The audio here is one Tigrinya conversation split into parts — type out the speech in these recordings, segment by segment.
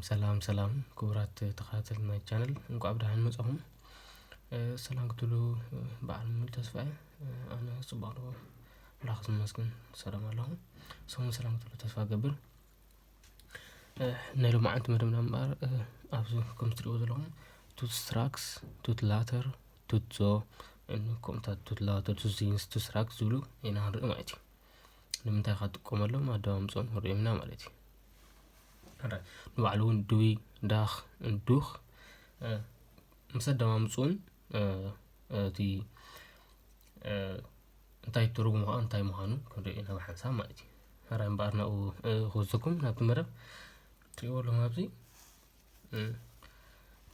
ሰላም ሰላም ክቡራት ተኸታተልቲ ናይ ቻነል፣ እንኳዕ ብደሓን መጻኹም። ሰላም ክትብሉ በዓል ሙሉ ተስፋ እየ። ኣነ ጽቡቕ ኣለኹ፣ ኣምላኽ ዝመስገን ሰላም ኣለኹ። ንስኹም ሰላም ክትብሉ ተስፋ እገብር። ናይ ሎማዓንቲ መደብና እምበኣር ኣብዚ ከም ትሪእዎ ዘለኹም ቱት ስትራክስ፣ ቱት ላተር፣ ቱት ዞ፣ ከምኡታት ቱት ላተር፣ ቱት ዚንስ፣ ቱት ስትራክስ ዝብሉ ኢና ንርኢ ማለት እዩ። ንምንታይ ካብ ጥቀመሎም ኣደማምፅኦም ንሪኦም ኢና ማለት እዩ። ንባዕሉ እውን ድዊ፣ ዳኽ፣ ዱኽ ምስ ኣደማምፅኡን እቲ እንታይ ትርጉሙ ከዓ እንታይ ምዃኑ ክንርኢ ኢና ብሓንሳብ ማለት እዩ። ሕራይ እምበኣር ናብኡ ክወስደኩም ናብቲ መደብ ትሪእዎ ኣለኹም ኣብዚ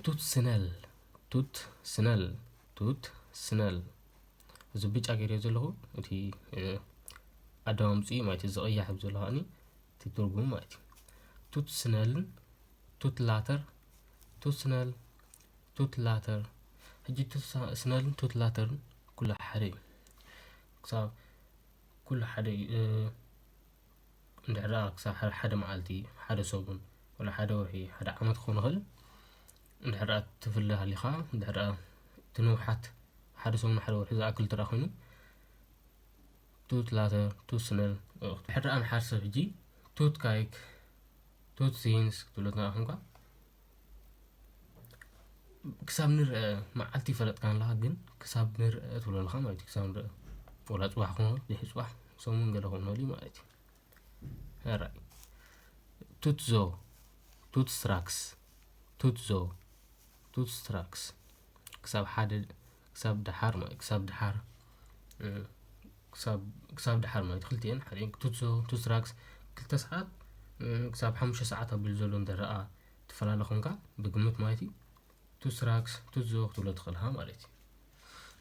ቱት ስነል፣ ቱት ስነል፣ ቱት ስነል። እዚ ብጫ ገይረዮ ዘለኹ እቲ ኣደማምፅኡ ማለት እዩ። እዚ ቀያሕ ዘሎ ከዓኒ እቲ ትርጉሙ ማለት እዩ። ቱት ስነልን ቱት ላተር፣ ቱት ስነል፣ ቱት ላተር። ሕጂ ቱት ስነልን ቱት ላተርን ኩሉ ሓደ እዩ። ክሳብ ኩሉ ሓደ እዩ። እንድሕር ደኣ ክሳብ ሓደ መዓልቲ፣ ሓደ ሰሙን፣ ወላ ሓደ ወርሒ፣ ሓደ ዓመት ክኾን ይኽእል። እንድሕር ደኣ ትፍለ ሃሊኻ፣ እንድሕር ደኣ እቲ ንውሓት ሓደ ሰሙን፣ ሓደ ወርሒ ዝኣክል እንተ ደኣ ኮይኑ፣ ቱት ላተር፣ ቱት ስነል፣ እንድሕር ደኣ ንሓደ ሰብ ሕጂ ቱት ካይክ፣ ቱት ዚንስ ክትብሎ ትንኣ ኮንካ፣ ክሳብ ንርአ መዓልቲ ይፈለጥካ ኣለኻ፣ ግን ክሳብ ንርአ ትብሎ ኣለኻ ማለት እዩ። ክሳብ ንርአ ወላ ፅባሕ ክኾን ድሕሪ ፅባሕ ሰሙን ገለ ክኾን ይኽእል እዩ ማለት እዩ። ሕራይ ቱት ዞ፣ ቱት ስትራክስ፣ ቱት ዞ፣ ቱት ስትራክስ ክሳብ ሓደ ክሳብ ደሓር ማለት ክሳብ ደሓር ክሳብ ደሓር ማለት ክልቲኤን ሓደ ቱት ዞ፣ ቱት ስትራክስ ክልተ ሰዓት ክሳብ ሓሙሽተ ሰዓት ኣቢሉ ዘሎ እንተረኣ ትፈላለ ኮንካ ብግምት ማለት እዩ። ቱት ስትራክስ ቱት ዞ ክትብሎ ትኽእልኻ ማለት እዩ።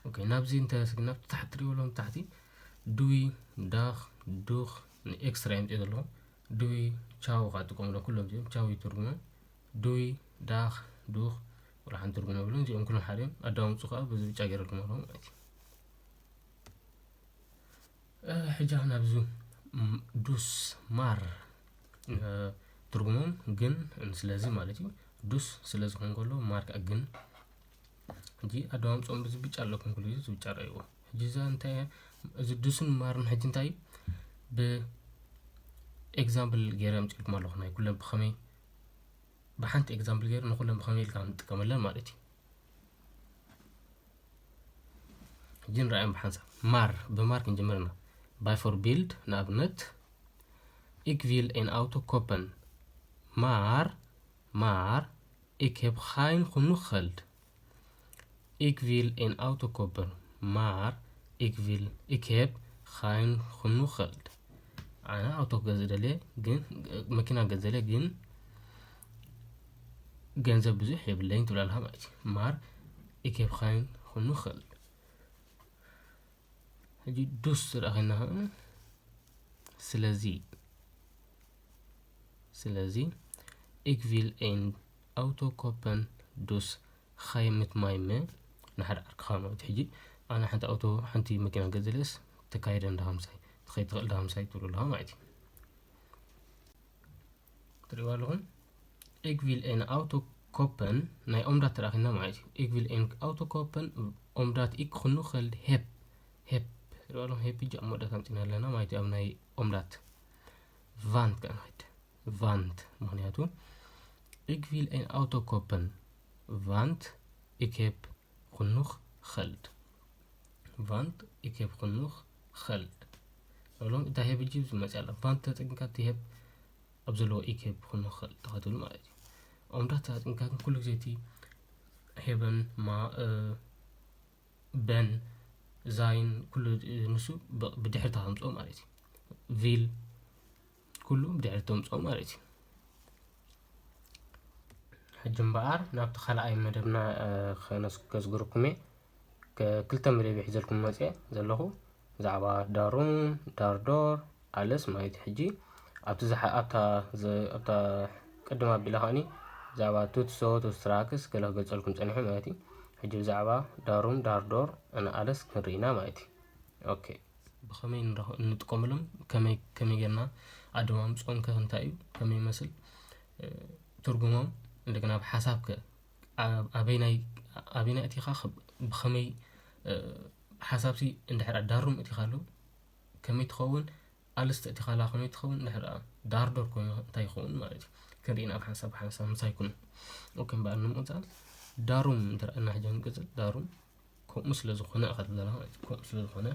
ኦኬ፣ ናብዚ እንተ ናብቲ ታሕቲ ትሪእዎ ኣለኹም ታሕቲ ድዊ፣ ዳኽ፣ ዱኽ ንኤክስትራ የምፅኦ ዘለኹ ድዊ ቻው ከዓ ትጥቀምሎም ኩሎም እዚኦም ቻው እዩ ትርጉሞም። ድዊ፣ ዳኽ፣ ዱኽ ወላ ሓንቲ ትርጉም የብሉን። እዚኦም ኩሎም ሓደ እዮም። ኣደማምፅኡ ከዓ በዚ ብጫ ገይረልኩም ኣለኹ ማለት እዩ። ሕጂ ናብዚ ዱስ ማር ትርጉሞም ግን ስለዚ ማለት እዩ። ዱስ ስለዚ ክኾን ከሎ ማር ከዓ ግን። ሕጂ ኣደማምፅኦም ብዚ ብጫ ኣለኩም ኩሉ ግዜ እዚ ብጫ ረእይዎ። ሕጂ እዛ እንታይ እያ? እዚ ዱስን ማርን ሕጂ እንታይ እዩ? ብኤግዛምፕል ገይረ ኣምፅኢልኩም ኣለኹ ናይ ኩለን ብኸመይ ብሓንቲ ኤግዛምፕል ገይረ ንኩለን ብኸመይ ኢልካ ንጥቀመለን ማለት እዩ። ሕጂ ንረኣዮም ብሓንሳብ። ማር፣ ብማር ክንጅምር ኢና። ባይፎርቢልድ ንኣብነት፣ ኢክ ቪል ኤን ኣውቶ ኮፐን። ማር፣ ማር፣ ኢክ ሄብ ኻይን ኩኑ ኸልድ። ኢክ ቪል ኤን ኣውቶ ኮፐን። ማር፣ ኢክ ቪል፣ ኢክ ሄብ ኻይን ኩኑ ኸልድ። ኣነ ኣውቶ ክገዝእ ደልየ ግን መኪና ክገዝእ ደልየ ግን ገንዘብ ብዙሕ የብለይን ትብል ኣለኻ ማለት እዩ። ማር ኢኬብ ኻይን ኩኑ ኽእል። ሕጂ ዱስ ዝረኣኸና ስለዚ ስለዚ ኢክ ቪል ኤን ኣውቶ ኮፐን ዱስ ኻይ ምት ማይመ ንሓደ ዓርክኻ ማለት ሕጂ ኣነ ሓንቲ ኣውቶ ሓንቲ መኪና ገዝለስ ተካይደ እንዳ ሃምሳይ ትኸይ ትኽእል እንዳ ሃምሳይ ትብሉ ኣለኻ ማለት እዩ። ትሪእዋ ኣለኹም ኢክ ቪል ኤን ኣውቶ ኮፐን ናይ ኦምዳት ተራኺና ማለት እዩ። ኢክ ቪል ኤን ኣውቶ ኮፐን ኦምዳት ኢክ ኩኑ ኸልድ ሄፕ ሄፕ ትሪእዋ ኣለኹም ሄፕ እጃ መወዳት ኣምፂና ኣለና ማለት እዩ። ኣብ ናይ ኦምዳት ቫንት ከኣ ንኸድ ቫንት ምኽንያቱ ኢክ ቪል ኤን ኣውቶ ኮፐን ቫንት ኢክ ሄፕ ኩኑኽ ኸልድ ቫንት ኢክ ሄፕ ኩኑኽ ኸልድ ሎም እታ ሄብ እጂ ዝመፅእ ኣላ ቫንት ተጠቂምካ እቲ ሄብ ኣብ ዘለዎ ኢክ ሄፕ ኩኑኽ ኸልድ ተኸትሉ ማለት እዩ። ኦምዳት ተጠቂምካ ግን ኩሉ ግዜ እቲ ሄበን ማ በን ዛይን ኩሉ ንሱ ብድሕርታ ከምፅኦ ማለት እዩ። ቪል ኩሉ ብድሕሪ ተምፅኦ ማለት እዩ። ሕጂ እምበኣር ናብቲ ካልኣይ መደብና ከነስገዝግርኩም እየ። ክልተ መደብ ሒዘልኩም መፅአ ዘለኹ ብዛዕባ ዳሩም ዳርዶር ኣለስ ማለት እዩ። ሕጂ ኣብቲ ኣብታ ቅድም ኣቢላ ከዓኒ ብዛዕባ ቱትሶ ቱስትራክስ ገለ ክገልፀልኩም ፀኒሑ ማለት እዩ። ሕጂ ብዛዕባ ዳሩም ዳርዶር ኣነ ኣለስ ክንርኢና ማለት እዩ። ኦኬ ብኸመይ ንጥቆምሎም ከመይ ከመይ ጌርና ኣደማምፅኦም ከ እንታይ እዩ ከመይ ይመስል ትርጉሞም እንደገና ብሓሳብ ከ ኣበይናይ ኣበይናይ እቲኻ ብኸመይ ሓሳብሲ እንድሕር ዳሩም እቲኻ ኣሎ ከመይ ትኸውን ኣልስተ እቲኻ ላ ከመይ ትኸውን እንድሕር ዳርዶር ኮይኑ እንታይ ይኸውን ማለት እዩ። ክንርኢ ናብ ሓንሳብ ሓንሳብ ምሳይ ኩኑ ኦኬ እምበኣር ንምቕፃል ዳሩም እንተረኣና ሕጂ ንቅፅል ዳሩም ከምኡ ስለ ዝኾነ ኢኻ ትብለና ማለት እዩ። ከምኡ ስለ ዝኾነ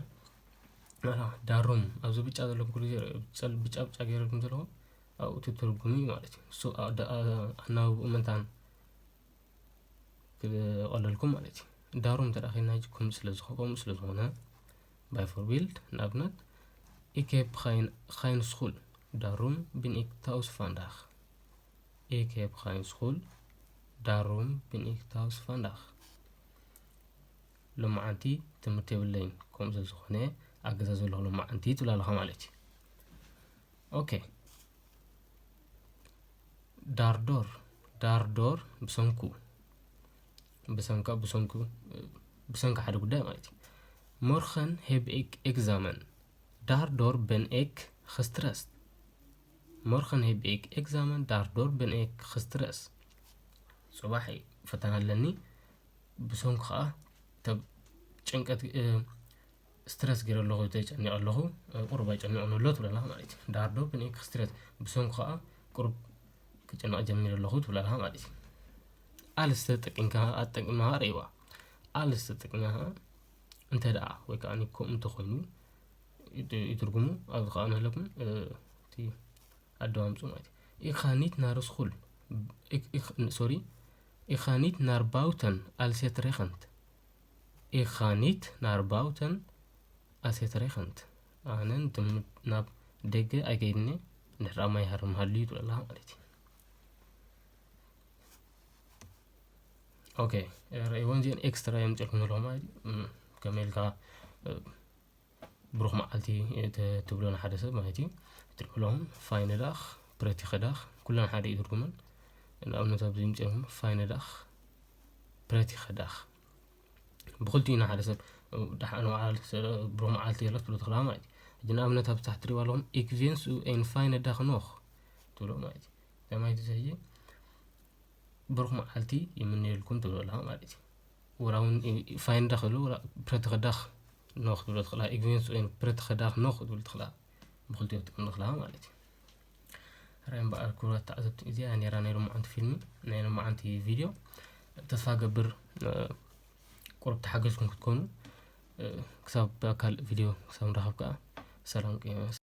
ዳሩም ኣብዚ ብጫ ዘለኩም ኩሉ ግዜ ብጫ ብጫ ገይረልኩም ዘለኹም ኣብኡ ትትርጉሙ እዩ ማለት እዩ። እሱ ኣናብብኡ ምንታን ክቐለልኩም ማለት እዩ። ዳሩም ተዳኺልና ሕጂ ከምኡ ስለ ዝኾነ ከምኡ ስለ ዝኾነ ባይ ፎርቢልድ ንኣብነት ኢኬፕ ኻይን ስኹል ዳሩም ብን ኢክ ታውስ ፋንዳኽ ኢኬፕ ኻይን ስኹል ዳሩም ብን ኢክ ታውስ ፋንዳኽ ሎማዓንቲ ትምህርቲ የብለይን ከምኡ ስለ ዝኾነ ኣገዛ ዘለኹ ሎማዓንቲ ትብላ ኣለኻ ማለት እዩ። ኦኬ ዳርዶር ዳርዶር ብሰንኩ ብሰንካ ብሰንኩ ብሰንካ ሓደ ጉዳይ ማለት እዩ። ሞርኸን ሄብ ኤግዛመን ዳርዶር በን ኤክ ኽስትረስት ሞርኸን ሄብ ኤክ ኤግዛመን ዳርዶር በን ኤክ ኽስትረስት ጽባሕ ፈተና ኣለኒ ብሰንኩ ከዓ ተብ ጭንቀት ስትረስ ገይረ ኣለኹ ተጨኒቐ ኣለኹ ቁሩብ ኣይጨንቕን ኣሎ ትብለና ማለት እዩ። ዳርዶ ብን ኤክ ስትረስ ብሰንኩ ከዓ ቁሩብ ክጨነቕ ጀሚረ ኣለኹ ትብለና ማለት እዩ። ኣልስ ተጠቂምካ ኣጠቂምካ ርእይዋ ኣልስ ተጠቂምካ እንተ ደኣ ወይ ከዓ ከምኡ እንተኮይኑ ይትርጉሙ ኣብዚ ከዓ ንህለኩም እቲ ኣደማምፁ ማለት እዩ። ኢኻ ኒት ናር ስኹል ሶሪ ኢኻ ኒት ናር ባውተን ኣልሴት ሬኸንት ኢኻ ኒት ናር ባውተን ኣሴት ሬኸንት ኣነን ናብ ደገ ኣይከይድን እየ እንድሕር ማይ ሃርም ሃልዩ ትብለላ ማለት እዩ። ኦኬ ረእይወን እዚአን ኤክስትራ የምፅልኩም ዘለኹ ማለት እዩ። ከመይ ኢልካ ብሩኽ መዓልቲ ትብሎ ንሓደ ሰብ ማለት እዩ። ትብሎም ፋይነ ዳኽ ፕረቲኸ ዳኽ ኩለን ሓደ እዩ ትርጉመን። ንኣብነት ኣብዚ ምፅኦም ፋይነ ዳኽ ፕረቲኸ ዳኽ ብክልቲኡ ንሓደ ሰብ ደሓን መዓልቲ ብሩኽ መዓልቲ ገለ ክትብሎ ትኽእላ ማለት እዩ። ሕጂ ንኣብነት ኣብዚ ታሕቲ ትሪእዋ ኣለኹም ኢክ ቬንስ ኡ ኤን ፋይነ ዳኽ ኖኽ ትብሎ ማለት እዩ። እንታይ ማለት እዩ? ሕጂ ብሩኽ መዓልቲ ይምነየልኩም ትብሎ ኣለኻ ማለት እዩ። ወላ እውን ፋይን ዳኽ ትብሎ ወላ ፕረትኸ ዳኽ ኖኽ ትብሎ ትኽእላ ኢግቬንስ ወይም ፕረትኸ ዳኽ ኖኽ ትብል ትኽእላ ብክልቲኡ ትጥቅም ትኽእላ ማለት እዩ። ራይ እምበኣር ክቡራት ተዓዘብቲ እዚኣ ነይራ ናይ ሎማዓንቲ ፊልሚ ናይ ሎማዓንቲ ቪድዮ ተስፋ ገብር ቁሩብ ተሓገዝኩም ክትኮኑ ክሳብ ብኣካል ቪድዮ ክሳብ ንራኸብ ከዓ ሰላም